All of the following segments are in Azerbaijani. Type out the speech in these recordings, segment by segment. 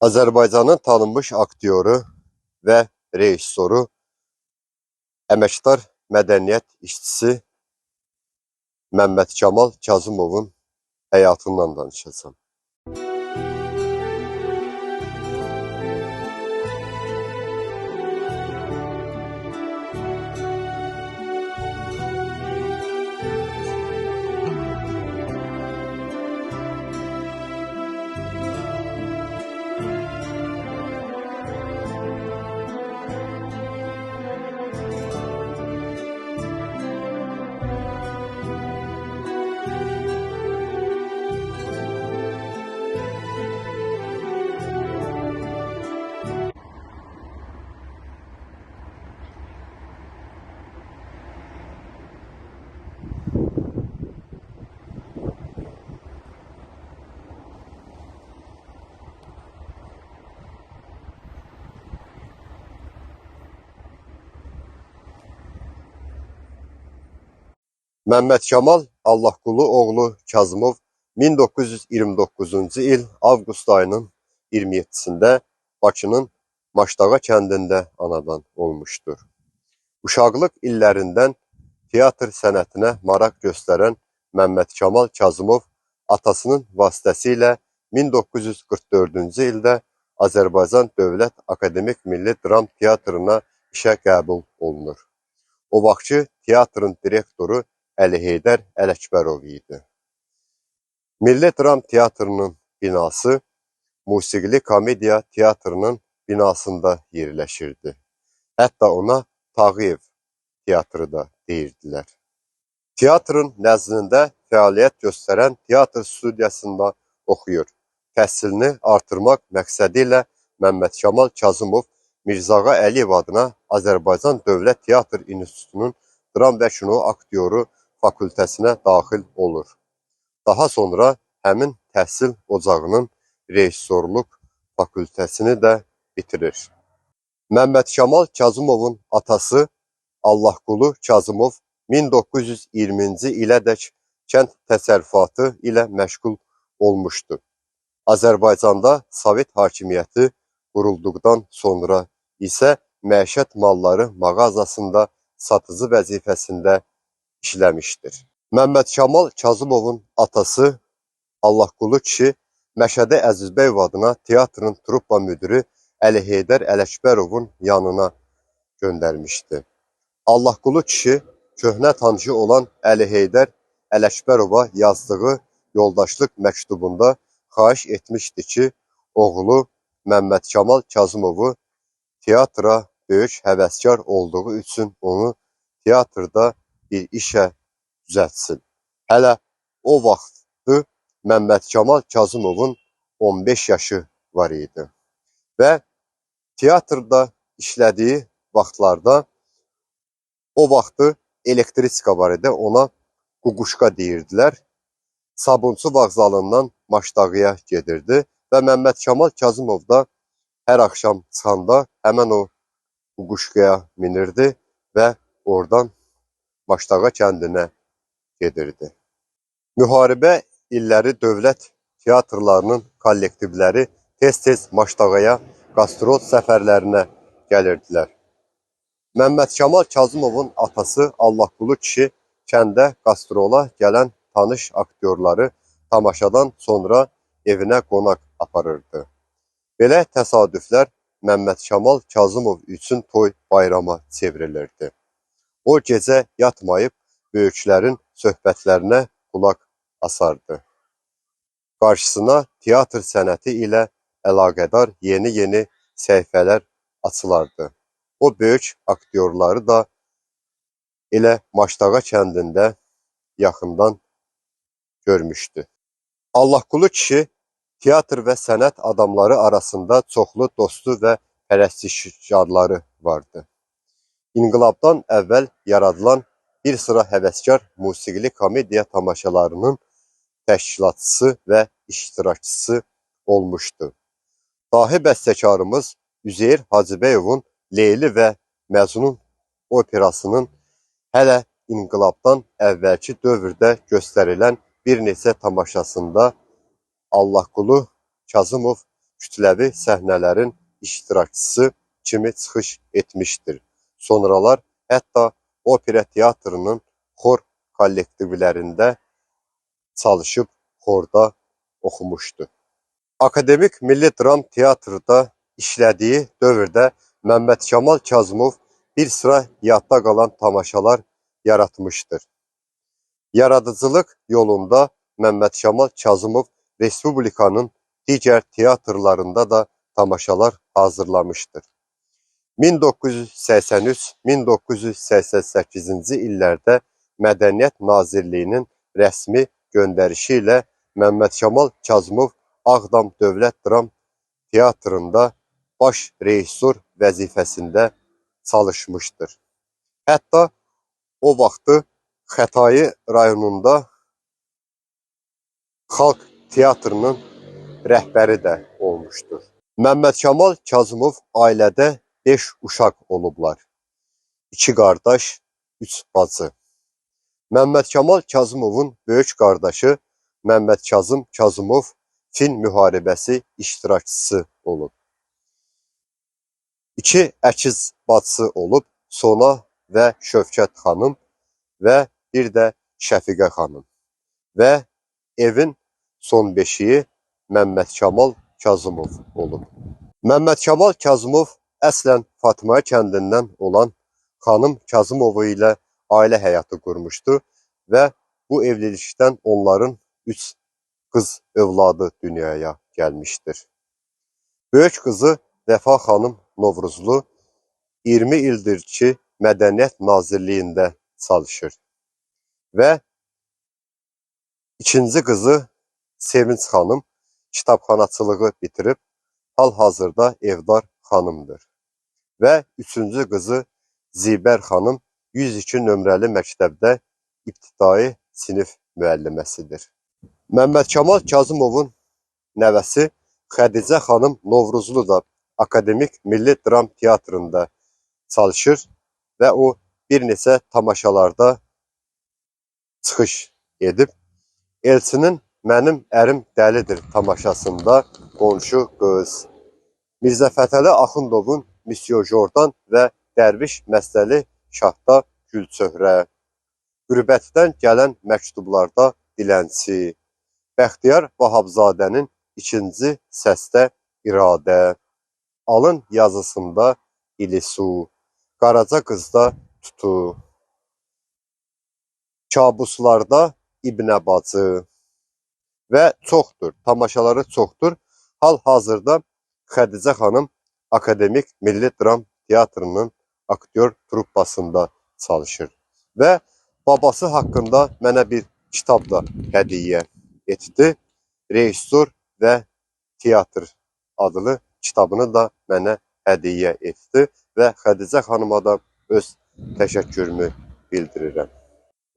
Azərbaycanın tanınmış aktyoru və rejissoru, əməkdar mədəniyyət işçisi Məmməd Kamal Kazımovun həyatından danışacağam. Məmməd Kamal Allahqulu oğlu Kazımov 1929-cu il avqust ayının 27-sində Bakının Maştağa kəndində anadan olmuşdur. Uşaqlıq illərindən teatr sənətinə maraq göstərən Məmməd Kamal Kazımov atasının vasitəsilə 1944-cü ildə Azərbaycan Dövlət Akademik Milli Dram Teatrına işə qəbul olunur. O vaxtki teatrın direktoru Əli Heydər Ələkbərov idi. Milli Dram Teatrının binası Musiqili Komediya Teatrının binasında yerləşirdi. Hətta ona Tağıyev Teatrı da deyirdilər. Teatrın nəzdində fəaliyyət göstərən teatr studiyasında oxuyur. Təhsilini artırmaq məqsədi ilə Məmməd Kamal Kazımov Mirzağa Əliyev adına Azərbaycan Dövlət Teatr İnstitutunun dram və kino aktyoru fakültəsinə daxil olur. Daha sonra həmin təhsil ocağının rejissorluq fakültəsini də bitirir. Məmməd Kamal Kazımovun atası Allahqulu Kazımov 1920-ci ilədək kənd təsərrüfatı ilə məşğul olmuşdu. Azərbaycanda Sovet hakimiyyəti qurulduqdan sonra isə məişət malları mağazasında satıcı vəzifəsində işləmişdir. Məmməd Kamal Kazımovun atası Allahqulu kişi Məşədi Əzizbəyov adına teatrın truppa müdiri Əli Heydər Ələkbərovun yanına göndərmişdi. Allahqulu kişi köhnə tanışı olan Əli Heydər Ələkbərova yazdığı yoldaşlıq məktubunda xahiş etmişdi ki, oğlu Məmməd Kamal Kazımovu teatra böyük həvəskar olduğu üçün onu teatrda bir işə düzəltsin. Hələ o vaxtı Məmməd Kamal Kazımovun 15 yaşı var idi və teatrda işlədiyi vaxtlarda o vaxtı elektriçka var idi, ona ququşka deyirdilər. Sabunçu vağzalından Maştağıya gedirdi və Məmməd Kamal Kazımov da hər axşam çıxanda həmən o ququşkaya minirdi və oradan Maştağa kəndinə gedirdi. Müharibə illəri dövlət teatrlarının kollektivləri tez-tez Maştağaya qastrol səfərlərinə gəlirdilər. Məmməd Kamal Kazımovun atası Allahqulu kişi kəndə qastrola gələn tanış aktyorları tamaşadan sonra evinə qonaq aparırdı. Belə təsadüflər Məmməd Kamal Kazımov üçün toy bayrama çevrilirdi. O gecə yatmayıb böyüklərin söhbətlərinə qulaq asardı. Qarşısına teatr sənəti ilə əlaqədar yeni-yeni səhifələr açılardı. O böyük aktyorları da elə Maştağa kəndində yaxından görmüşdü. Allahqulu kişi teatr və sənət adamları arasında çoxlu dostu və pərəstişkarları vardı. İnqilabdan əvvəl yaradılan bir sıra həvəskar musiqili komediya tamaşalarının təşkilatçısı və iştirakçısı olmuşdu. Dahi bəstəkarımız Üzeyir Hacıbəyovun Leyli və Məcnun operasının hələ inqilabdan əvvəlki dövrdə göstərilən bir neçə tamaşasında Allahqulu Kazımov kütləvi səhnələrin iştirakçısı kimi çıxış etmişdir. Sonralar hətta opera teatrının xor kollektivlərində çalışıb xorda oxumuşdu. Akademik Milli Dram Teatrda işlədiyi dövrdə Məmməd Kamal Kazımov bir sıra yadda qalan tamaşalar yaratmışdır. Yaradıcılıq yolunda Məmməd Kamal Kazımov Respublikanın digər teatrlarında da tamaşalar hazırlamışdır. 1983-1988-ci illərdə Mədəniyyət Nazirliyinin rəsmi göndərişi ilə Məmməd Kamal Kazımov Ağdam Dövlət Dram Teatrında baş rejissor vəzifəsində çalışmışdır. Hətta o vaxtı Xətai rayonunda Xalq Teatrının rəhbəri də olmuşdur. Məmməd Kamal Kazımov ailədə 5 uşaq olublar. 2 qardaş, 3 bacı. Məmməd Kamal Kazımovun böyük qardaşı Məmməd Kazım Kazımov Fin müharibəsi iştirakçısı olub. 2 əkiz bacısı olub, Sona və Şövkət xanım və bir də Şəfiqə xanım. Və evin son beşiyi Məmməd Kamal Kazımov olub. Məmməd Kamal Kazımov əslən Fatmaya kəndindən olan xanım Kazımova ilə ailə həyatı qurmuşdu və bu evlilikdən onların 3 qız övladı dünyaya gəlmişdir. Böyük qızı Vəfa xanım Novruzlu 20 ildir ki, Mədəniyyət Nazirliyində çalışır və ikinci qızı Sevinç xanım kitabxanaçılığı bitirib, hal-hazırda evdar xanımdır. Və üçüncü qızı Zibər xanım 102 nömrəli məktəbdə ibtidai sinif müəlliməsidir. Məmməd Kamal Kazımovun nəvəsi Xədicə xanım Novruzlu da Akademik Milli Dram Teatrında çalışır və o bir neçə tamaşalarda çıxış edib. Elçinin Mənim Ərim Dəlidir tamaşasında qonşu qız, Mirzə Fətəli Axundovun Misyo Jordan və Dərviş Məstəli Şahda Gülçöhrə, Qürbətdən gələn məktublarda Dilənçi, Bəxtiyar Vahabzadənin ikinci səsdə İradə, Alın yazısında İlisu, Qaraca qızda Tutu, Kabuslarda İbnə bacı və çoxdur, tamaşaları çoxdur. Hal-hazırda Xədicə xanım Akademik Milli Dram Teatrının aktyor truppasında çalışır və babası haqqında mənə bir kitab da hədiyyə etdi. Rejissor və Teatr adlı kitabını da mənə hədiyyə etdi və Xədicə xanıma da öz təşəkkürümü bildirirəm.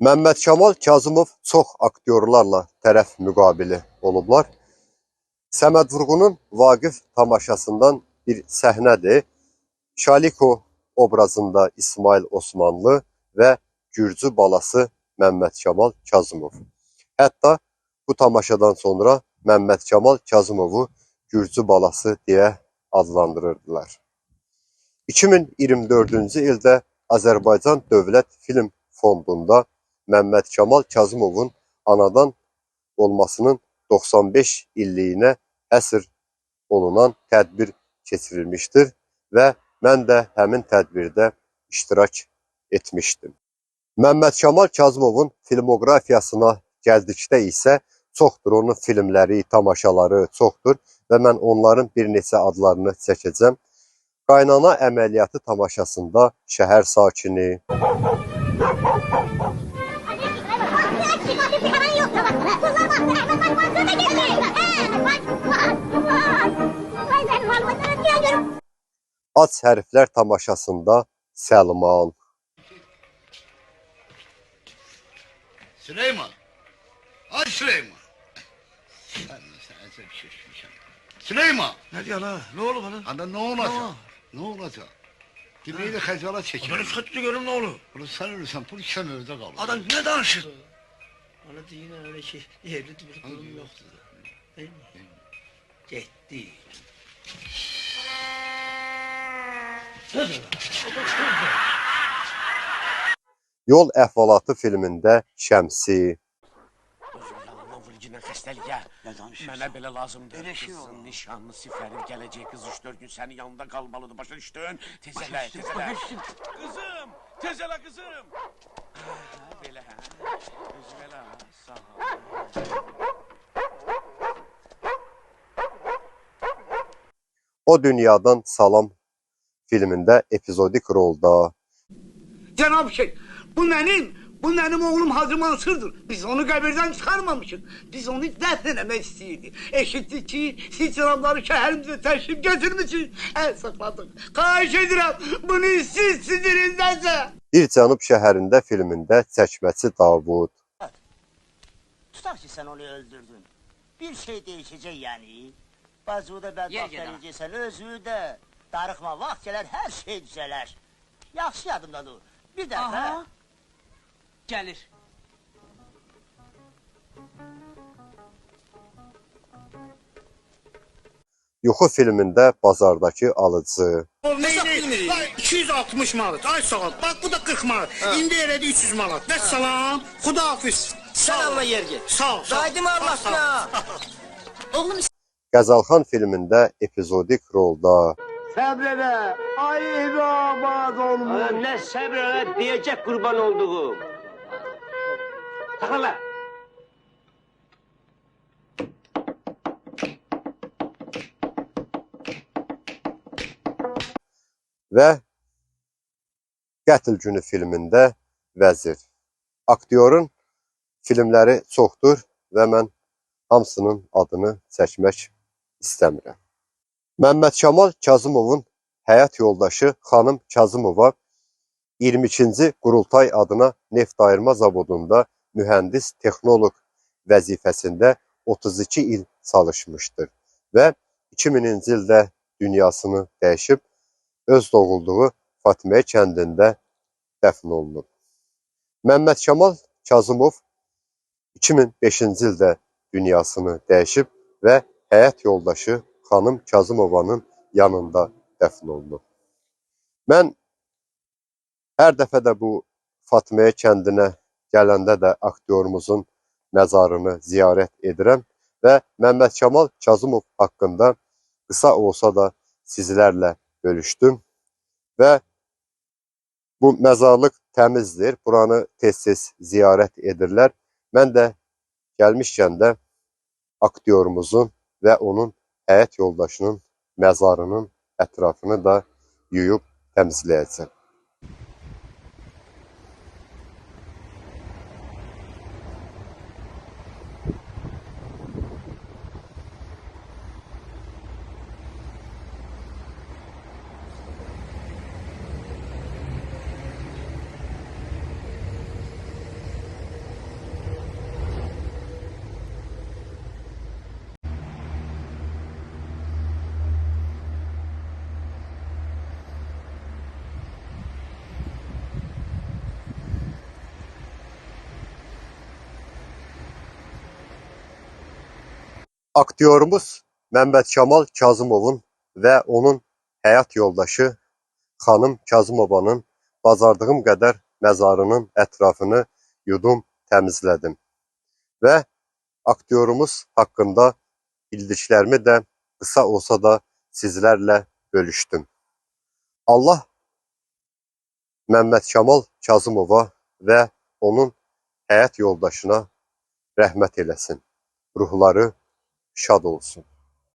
Məmməd Kamal Kazımov çox aktyorlarla tərəf müqabili olublar. Səməd Vurğunun Vaqif tamaşasından bir səhnədir. Şaliko obrazında İsmail Osmanlı və Gürcü balası Məmməd Kamal Kazımov. Hətta bu tamaşadan sonra Məmməd Kamal Kazımovu Gürcü balası deyə adlandırırdılar. 2024-cü ildə Azərbaycan Dövlət Film Fondunda Məmməd Kamal Kazımovun anadan olmasının 95 illiyinə həsr olunan tədbir keçirilmişdir və mən də həmin tədbirdə iştirak etmişdim. Məmməd Kamal Kazımovun filmoqrafiyasına gəldikdə isə çoxdur onun filmləri, tamaşaları çoxdur və mən onların bir neçə adlarını çəkəcəm. Qaynana əməliyyatı tamaşasında şəhər sakini, Ac hərflər tamaşasında Səlman, Süleyman! Ay Süleyman! Sen şaşmışsın. Süleyman! Ne diyor la? Ne oldu bana? Anda ne olacak? Ne olacak? Dibeğiyle xəcala çekilir. Adamı sıkıntı görüm ne olur? Bunu sen ölürsen, bu sen evde kalır. Adam ne danışır? Ona deyin öyle şey, yerli bir durum yoktu. Değil mi? Gitti. Yol əhvalatı filmində Şəmsi. Yanından vurgindən xəstəliyə. Nə danışırsan? Mənə belə lazımdır. Elə şey Qızın olur. nişanlısı Fərid gələcək, qız 3-4 gün sənin yanında qalmalıdır. Başa düşdün? Tez elə, tez elə. Qızım, tez elə qızım. Belə hə. Özü belə. Sağ ol. O Dünyadan Salam filmində epizodik rolda. Cənab Şeyx, bu mənim oğlum Hacı Mansurdur. Biz onu qəbirdən çıxarmamışıq. Biz onu dəfn eləmək istəyirdik. Eşitdik ki, siz cənabları şəhərimizə təşrif getirmişsiniz. Əl saxladıq. Xahiş edirəm, bunu siz sinirindəcə. Bir Cənub şəhərində filmində çəkməçi Davud. Tutaq ki, sən onu öldürdün. Bir şey dəyişəcək yəni. Bacını da bədbəxt eləyəcəksən, özünü də. Darıxma, vaxt gələr, hər şey düzələr. Yaxşı yadımdadır. Bir dəfə... Aha. Gəlir. Yuxu filmində bazardakı alıcı. 260 manat, ay sağ ol. Bax, bu da 40 manat. İndi elədi 300 manat. Vəssalam, xudahafiz. Salamla yer get. Sağ ol. Qaydım Allahına. Oğlum Qəzalxan filmində epizodik rolda. Səbr elə, ay evi abad olmuş. Nə səbr elə, deyəcək qurban olduğum. Saxla. Və Qətl Günü filmində vəzir. Aktyorun filmləri çoxdur və mən hamısının adını çəkmək istəmirəm. Məmməd Kamal Kazımovun həyat yoldaşı xanım Kazımova 22-ci Qurultay adına neft ayırma zavodunda mühəndis texnoloq vəzifəsində 32 il çalışmışdır və 2000-ci ildə dünyasını dəyişib öz doğulduğu Fatimiyə kəndində dəfn olunub. Məmməd Kamal Kazımov 2005-ci ildə dünyasını dəyişib və həyat yoldaşı xanım Kazımovanın yanında dəfn olunub. Mən hər dəfə də bu Fatimiyə kəndinə gələndə də aktyorumuzun məzarını ziyarət edirəm və Məmməd Kamal Kazımov haqqında qısa olsa da sizlərlə bölüşdüm və bu məzarlıq təmizdir. Buranı tez-tez ziyarət edirlər. Mən də gəlmişkən də aktyorumuzun və onun həyat yoldaşının məzarının ətrafını da yuyub təmizləyəcəm. Aktyorumuz Məmməd Kamal Kazımovun və onun həyat yoldaşı xanım Kazımovanın bacardığım qədər məzarının ətrafını yudum, təmizlədim və aktyorumuz haqqında bildiklərimi də qısa olsa da sizlərlə bölüşdüm. Allah Məmməd Kamal Kazımova və onun həyat yoldaşına rəhmət eləsin. Ruhları şad olsun.